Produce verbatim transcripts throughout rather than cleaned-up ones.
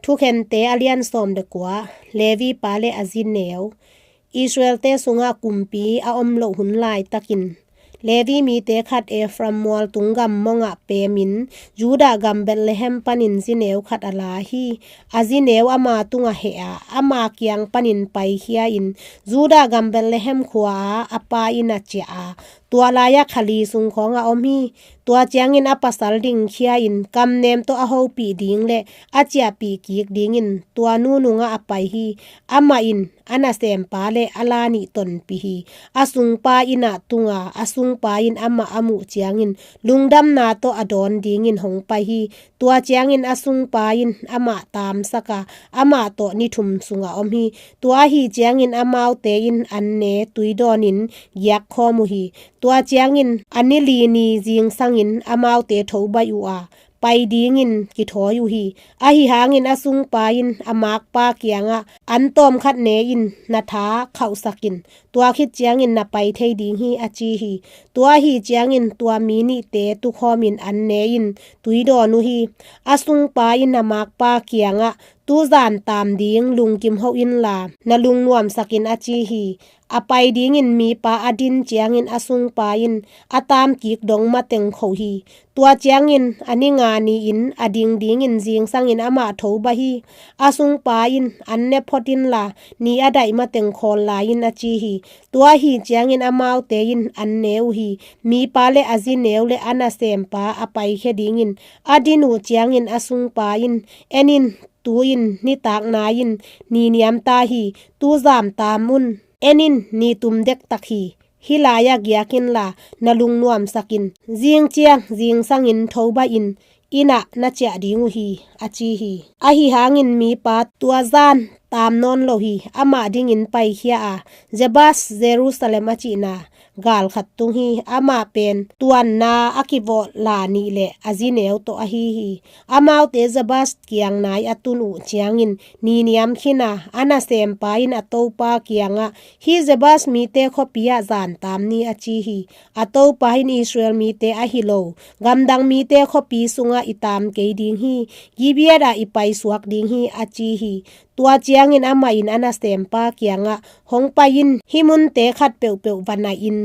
Thukhente a lian sawm le kua. Levi pa le a zi neu. Israel-te sungah kumpi a om loh hun laitakin Levi mite khat Efraim mual tung gam mongah peemin Judah gam Bethlehem panin zi neu khat a la hi. A zi neu ama tungah heh a, ama kiang panin paikhia-in Judah gam Bethlehem khua-ah a pa inn ah ciah a, tua lai-ah kha li sung khawng a om hi. Tua ciangin a pasal dingkhia-in kamnem tawh a hopih ding le a ciahpih kik dingin tua nu nungah a pai hi. Amah in a nasempa le a la nih tonpih hi. A sungpa inn ah tung a, a sungpa in amah a muh ciangin lungdamna tawh a dawn dingin hong pai hi. Tua ciangin a sungpa in amah taamsak a, amah tawh ni thum sung a om hi. Tua ahi ciangin amaute in an ne tui dawnin giak khawm uh hi. Tua ciangin a ni li ni zingsangin amaute tho baih uh a, pai dingin kithawi uh hi. Ahi hangin a sungpa in a makpa kiangah, "An tawmkhat ne in, na tha khauhsak in, tua khit ciangin na pai thei ding hi," a ci hi. Tua ahi ciangin tua mi nihte tukhawmin an ne in tui dawn uh hi. A sungpa in a makpa kiangah, "Tu zan taam ding lungkim hoh inla, na lungnuamsak in," a ci hi. A pai dingin mipa a din ciangin a sungpa in a taam kik dong mateng kho hi. Tua ciangin a ni nga ni-in a ding dingin zingsangin amah tho baih hi. A sungpa in, "An ne phot inla, ni a daih mateng khawl lai in," a ci hi. Tua ahi ciangin amaute in an ne uh hi. Mipa le a zi neu le a nasempa a paikhia dingin a din uh ciangin a sungpa in, "En in, tu-in nitak nai-in ni niam ta hi. Tu zan taam un. En in, ni tum dektak hi. Hih lai-ah giak inla, na lungnuamsak in. Zing ciang zingsangin tho baih in, inn ah na ciah ding uh hi," a ci hi. Ahi hangin mipa tua zan taam nawn lo hi. Amah dingin paikhia a, Jebus Jerusalem a cihna gal khat tung hi. Amah pen tuanna a kivawh la nih le a zi neu tawh ahi hi. Amaute Jebus kiang nai a tun uh ciangin ni niam khin a, a nasempa in a topa kiangah, "Hih Jebus mite khuapi ah zan taam ni," a ci hi. A topa in, "Israel mite ahi lo, gamdang mite khuapi sungah i taam kei ding hi. Gibeah ah i paisuak ding hi," a ci hi. Tua ciangin amah in a nasempa kiangah, "Hong pai in, hih munte khat peuhpeuh va naih in,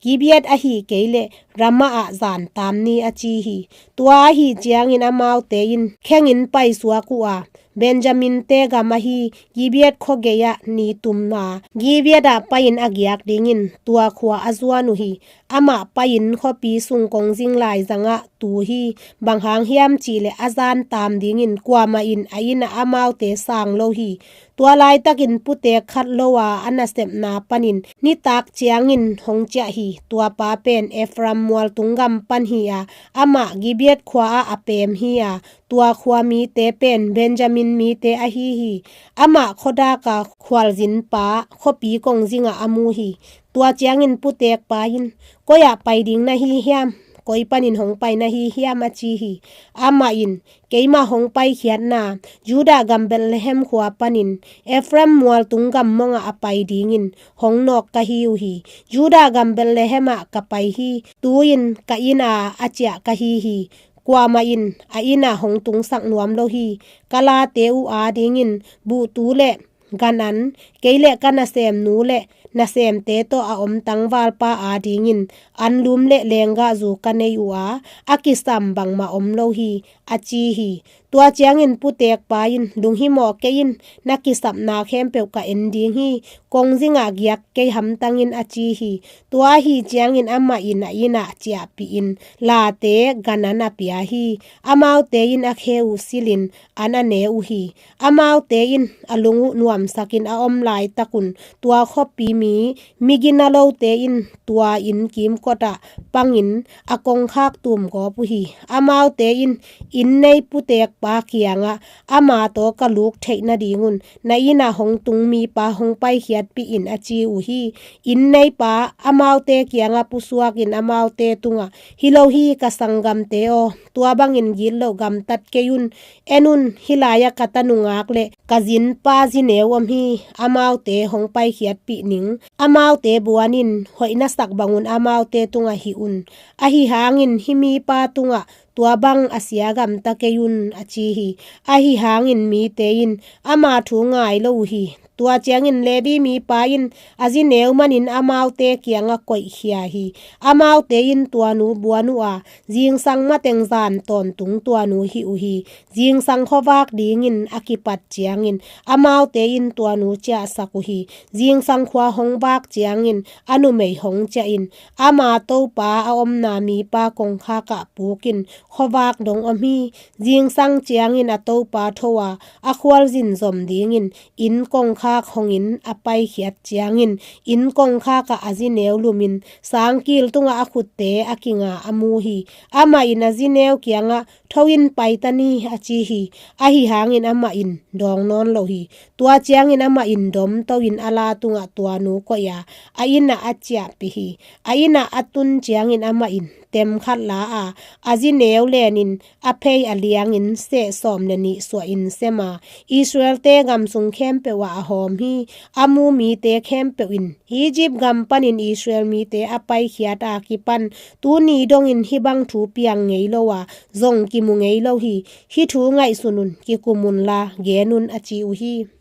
Gibeah ahi kei leh Ramah ah zan taam ni," a ci hi. Tua ahi ciangin amaute in khengin paisuak uh a, Benjamin-te gam ahi Gibeah khuagei ah ni tum a, Gibeah ah pai-in a giak dingin tua khua a zuan uh hi. Amah pai-in khuapi sung kongzing laizangah tu hi. Bang hang hiam cihleh a zan taam dingin kuamah in a inn ah amaute sang lo hi. Tua laitakin putek khat lo a a nasepna panin nitak ciangin hong ciah hi. Tua pa pen Efraim mualtung gam pan hi a, amah Gibeah khua ah a peem hi a, tua khua mite pen Benjamin mite ahi hi. Amah khuadak a khualzinpa khuapi kongzingah a mu hi. Tua ciangin putekpa in, "Koi ah pai ding na hi hiam? Koi panin hong pai na hi hiam?" a ci hi. Amah in, "Keimah hong paikhiatna Judah gam Bethlehem khua panin Efraim mualtung gam mongah a pai dingin hong nawk ka hi uh hi. Judah gam Bethlehem ah ka pai hi. Tu-in ka inn ah a ciah ka hi hi. Kuamah in a inn ah hong tungsak nuam lo hi. Ka late uh adingin buhtu le gan an, kei le ka nasemnu le nasemte tawh a om tangvalpa adingin anlum le lenggahzu ka nei uh a, a kisam bangmah om lo hi," a ci hi. Tua ciangin putekpa in, "Lunghimawh kei in, na kisapna khempeuh ka en ding hi. Kongzingah giak kei hamtang in," a ci hi. Tua ahi ciangin amah in a inn ah ciahpih in late gan an a pia hi. Amaute in a khe uh silhin an a ne uh hi. Amaute in a lung uh nuamsakin a om laitakun tua khuapi mi migina lote in tua inn kimkot ah pangin a kongkhak tumgawp uh hi. Amaute in inn nei putekpa kiangah, "Ama tawh ka luk theih nadingun na inn ah hong tung mipa hong paikhiatpih in," a ci uh hi. Inn neipa amaute kiangah pusuakin amaute tungah, "Hi lo hi, ka sanggamte aw, tua bangin gitloh gamtat kei un. En un, hih lai-ah ka tanungak le ka zinpa zineu om hi. Amaute hong paikhiatpih ning. Amaute buanin hoih na sak bangun amaute tungah hih un. Ahi hangin hih mipa tungah tua bang a sia gamta kei un, a ci hi. Ahi hangin mite in ama thu ngai lo uh hi. Tua ciangin Levi mipa in a zi neu manin amaute kiangah koihkhia hi. Amaute in tua nu buan uh a, zingsang mateng zan tawntung tua nu hih uh hi. Zingsang khuavak dingin a kipat ciangin amaute in tua nu ciahsak uh hi. Zingsang khua hong vak ciangin a numei hong ciahin, ama topa a omna mipa kongkhakah pukin, khuavak dong om hi. Zingsang ciangin a topa tho a, a khualzin zom dingin inn kongkhak hongin a paikhiat ciangin, inn kongkhakah a zi neu lumin, sangkil tungah a khutte a kinga a mu hi. Amah in a zi neu kiangah, "Tho in, pai ta ni," a ci hi. Ahi hangin amah in dawng nawn lo hi. Tua ciangin amah in dom to in a la tungah tua nu koih a, a innah a ciahpih hi. A innah a tun ciangin amah in tem khat la a, a zi neu lenin a phei a liangin seh sawm le nih suahin sem a, Israel-te gam sung khempeuh ah a hawm hi. A mu mite khempeuh in, "Egypt gam panin Israel mite a paikhiat a kipan tuni dongin hih bang thu piang ngei lo a, zong kimu ngei lo hi. Hih thu ngaihsun un, kikum unla gen un," a ci uh hi.